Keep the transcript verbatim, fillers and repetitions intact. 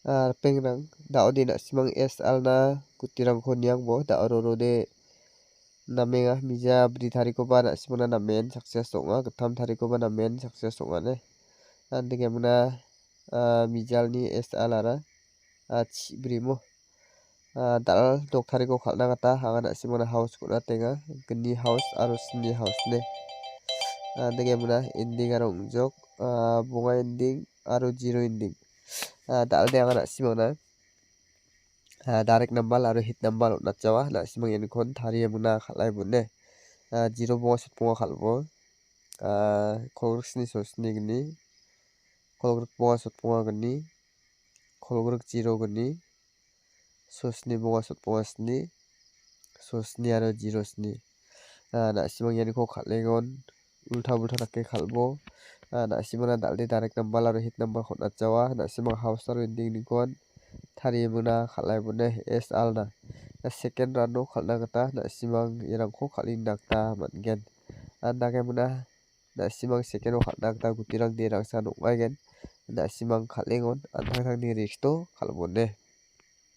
Ah, ripengrang, da·ode na·simang S R na gutirangko niangbo, da·o rorode namenga, mija bri tarikoba na·simangna namen success ong·a, gittam tarikoba namen success ong·a ne. Andake mona, ah, mijalni S R ara, ah, chi brimo. Ah, dal·dok tariko kal·na gita anga na·simangna house-ko on·atenga. Gni house aro sni house ne. Ah, andake mona ending aro ong·jok, ah, bonga ending aro zero ending. Ah, da·ode anga na·simangna, ah, direct number aro hit number on·atjawa. Na·simang ianikon tarie mona kal·ai bone. Ah, zero bonga sotbonga kal·bo. Ah, kolgrik sni so sni gni. Kolgrik bonga sotbonga gni. Kolgrik zero gni. So sni bonga sotbonga sni. So sni aro zero sni. Ah, na·simang ianiko kal·engon. Ulta bulta dake kal·bo. Ah, na·simangna dal·de direct number aro hit number-ko on·atjawa. Na·simang house aro ending-nikon tarie mona kal·ai bone S R na. Ah, second round-o kal·na gita na·simang iarangko kal·na gita man·gen. Andake mona na·simang second-o kal·na gita gutirang derangsan ong·aigen. Na·simang kal·engon, an·tangtangni risk-o kal·bone.